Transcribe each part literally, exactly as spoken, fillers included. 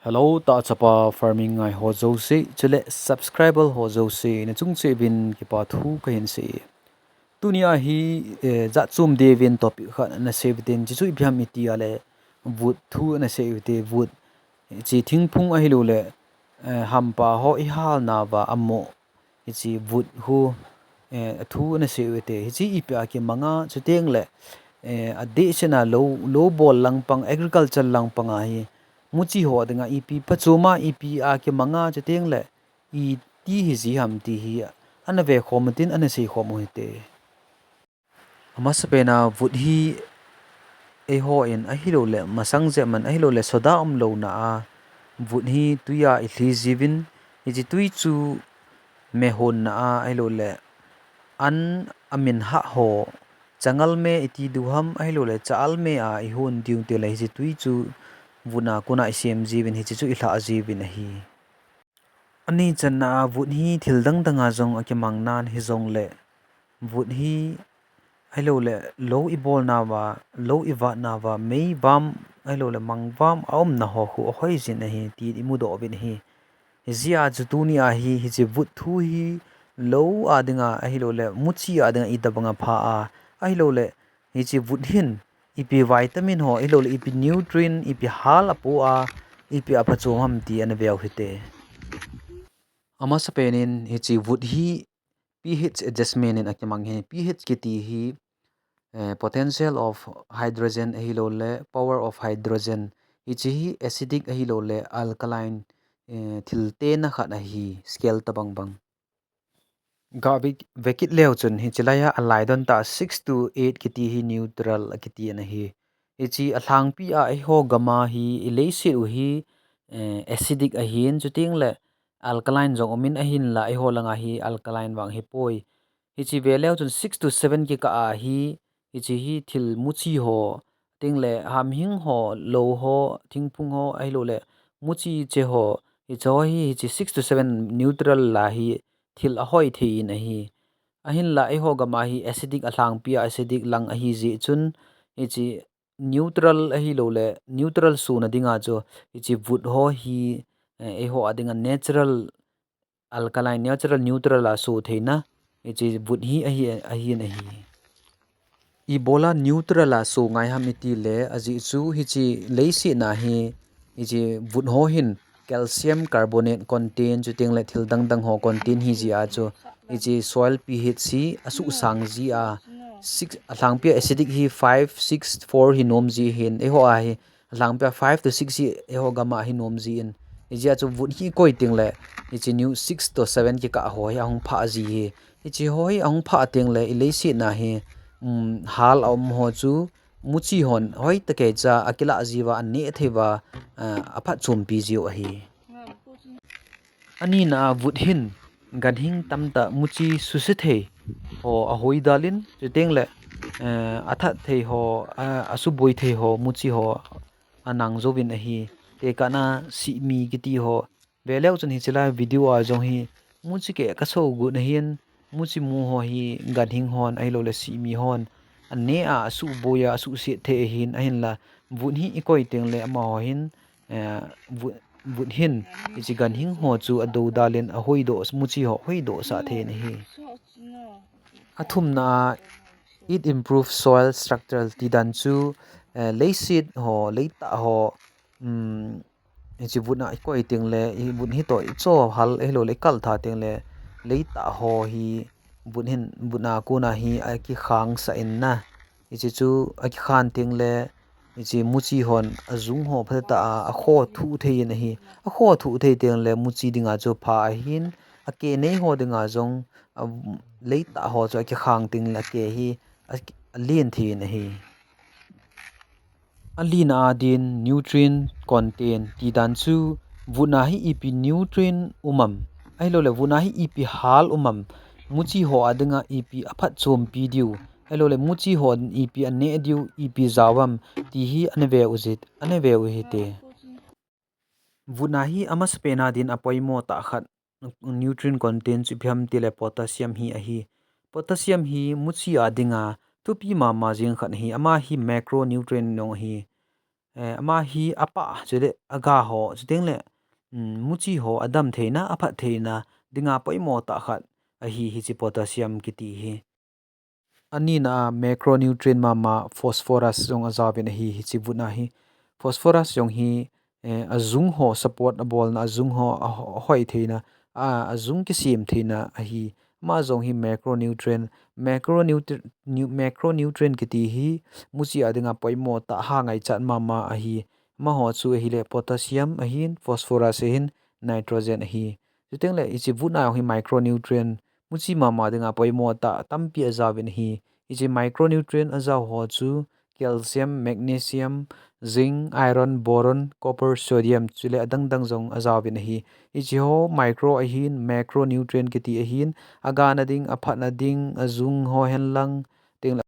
Hello, tahchapa farming ngai ho jouse, chule subscriber ho jouse, nachung cheh uvin kipa thu kahin sei. Tunia hi, eh, jat chom deuvin topic khat nasei uhitin, chuchu ipi ham iti ahile, vut thu nasei uhite, vut. Hiche thingphung ahilouleh, eh, hampa ho ihalna uva amo hiche vut ho, eh, athu nasei uhite. Hiche ipi a kimanga, chuteng le, eh, adehset a lou, lou bol langpang, agriculture langpang a hi, muchi ho dinga ipi phachom a, ipi a kimanga, chuteng le, iti hiji ham ti hi, ana vekhom uhitin, ana seikhom uhite. Amasapen a vut hi eihon ahilouleh, masang jep man ahilouleh, soda umlouna a, vut hi tui a ilhi jiuvin, hiche tui chu mehonna a ahilouleh, an amin hah ho, changal me iti diu ham ahilouleh, cha-al me a ihon diu tile hiche tui chu vut a kona isem jiuvin, hiche chu ilhah jiuvin ahi. Ani channa a vut hi thil dangdang a jong akimang nan hijongle, vut hi ahilouleh, lou ibolna uva, lou ivatna uva, meivam ahilouleh, mangvam aumna ho khu ahoijin ahi, ti imudoh uvin ahi. Hijeh a chu tunia hi, hiche vut thu hi, lou a dinga ahilouleh, muchi a dinga itobanga pha a, ahilouleh, hiche vut hin, ipi vitamin ho, ahilouleh, ipi nutrient, ipi hal apo a, ipi a phachom ham ti ana veu hite. Amasapen in hiche vut hi pH adjustment in akimang ahi. pH kiti hi, eh, potential of hydrogen ahilouleh power of hydrogen. Hiche hi acidic ahilouleh alkaline, eh, thil tena khat ahi, scale tobang bang. Gah ve, vekit leu chun hiche laiya alaidon tah six to eight kiti hi neutral akiti ana hi. Hiche alhangpi a eiho gam a hi ileiset u hi, eh, acidic ahin, chuteng le alkaline jong umin, ahinla eiho langa hi alkaline vang hipoi. Hiche veleu chun six to seven kikah a hi, hiche hi thil muchi ho, chuteng le hamhing ho, lou ho, thingphung ho, ahilouleh muchi che ho, hiche ho hi, hiche six to seven neutral la hi thil ahoi thei in ahi. Ahinla eiho gam a hi acidic, alhangpi a acidic lang ahijeh chun, hiche neutral ahilouleh, neutral sona dinga chu, hiche vut ho hi, eh, eiho a dinga natural alkaline, natural neutral a so theina, hiche vut hi ahi, ahin ahi. Ibola neutral a so ngai ham itile, ajeh chu hiche leiset a hi, hiche vut ho hin calcium carbonate content, chuteng le thil dangdang ho content hijeh a chu, hiche soil pH hi asuhsang jia, six, alhangpi a acidic hi five, six, four hi nom ji ahin, eiho a hi, alhangpi a five to six hi eiho gam a hi nom jin. Hijeh a chu vut hi koi teng le, hiche neu six to seven kikah ho hi ahung phah ji ahi. Hiche ho hi ahung phah teng le, ileiset a hi, um, hal aum ho chu muchi hon hoitah keicha akilah jiuva, aneh theiuva, ah, aphatchompi jiu ahi. Anina a vut hin ganhing tamtah muchi suse thei ho ahoi dalin, chuteng le, eh, athat thei ho, a, asuboi thei ho, muchi ho anang jouvin ahi. Tekahna sihmi kiti ho. Veleu chun hiche lai video a jong hi muchi keh kaso got ahin, muchi mu ho hi ganhing hon ahilouleh sihmi hon aneh a, asuboi a, asuhset thei ahin, ahinla vut hi ikoi teng le amaho hin, eh, vut, vut hin, hiche ganhing ho chu adou dalin ahoidoh, muchi ho hoidoh sah thei in ahi. Athumna a, it improves soil structure ti dan chu, eh, leiset ho, leitah ho, um, hiche vut a ikoi teng le, i vut hi toh ichoh hal ahilouleh ikal tha teng le, leitah ho hi vut hin, vut a kona hi akikhang sah in na. Hiche chu akikhan teng le, hiche muchi hon ajung ho phatah a, akho thuh thei in ahi. Akho thuh thei teng le muchi dinga chu pha ahin, akeh nei ho dinga jong, a, leitah ho chu akikhang teng le akeh hi, a, alen thei in ahi. Alina a din nutrient content ti dan chu vut a hi ipi nutrient um am, ahilouleh vut a hi ipi hal um am, muchi ho a dinga ipi aphatchompi diu, ahilouleh muchi hon ipi aneh diu, ipi jao am, ti hi ana veu jit, ana veu hite. Vut a hi amasapen a din apoimo tah khat nutrient content chu ipi ham tile potassium hi ahi. Potassium hi muchi a dinga thupi mama jeng khat ahi, ama hi macronutrient jong ahi. eh, ama hi apah chule aga ho, chuteng le, um, muchi ho adam theina, aphat theina dinga poimo tah khat ahi hiche potassium kiti hi. Anina a macronutrient mama phosphorus jong ajaovin ahi hiche vutna hi. Phosphorus jong hi, eh, ajung ho support abolna, ajung ho a ho-, hoi theina, a, ajung kisem theina ahi. Ama jong hi macronutrient, macronutri-, nu-, macronutrient kiti hi muchi a dinga poimo tah, ha ngaichat mama ahi. Amaho chu ahile potassium ahin, phosphorus ahin, nitrogen ahi. Chuteng le hiche vutna jong hi micronutrient, muchi mama dinga poimo tah tampi ajaovin ahi. Hiche micronutrient ajao ho chu calcium, magnesium, zinc, iron, boron, copper, sodium, chule adang dang jong ajaovin ahi. Hiche ho micro ahin, macronutrient kiti ahin, agana ding, aphatna ding, ajung ho henlang, teng le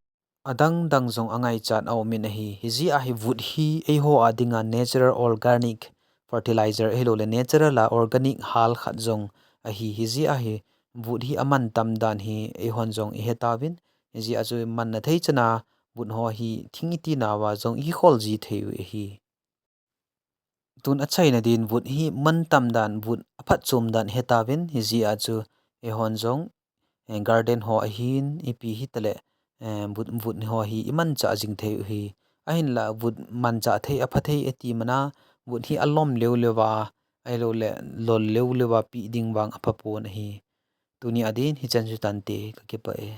adang dang jong angaichat aumin ahi. Hijeh a hi vut hi eiho a dinga natural organic fertilizer ahilou le natural a organic hal khat jong ahi. Hijeh a hi vut hi aman tam dan hi eihon jong ihe tauvin. Hijeh a chu manna thei chana vut ho hi thing iti nauva jong ikhol ji thei u ahi. Tun achaina din vut hi man tam dan, vut aphatchom dan ihe tauvin, hijeh a chu eihon jong, eh, garden ho ahin, ipi hitale, eh, vut, vut ho hi imanchah jing thei u ahi. Ahinla vut manchah thei, apha thei iti mana, vut hi alom leu leuva, ahilou le lol leu leuva pe ding vang apha pon ahi. Tuni a din hichan chu tante, kakipah e.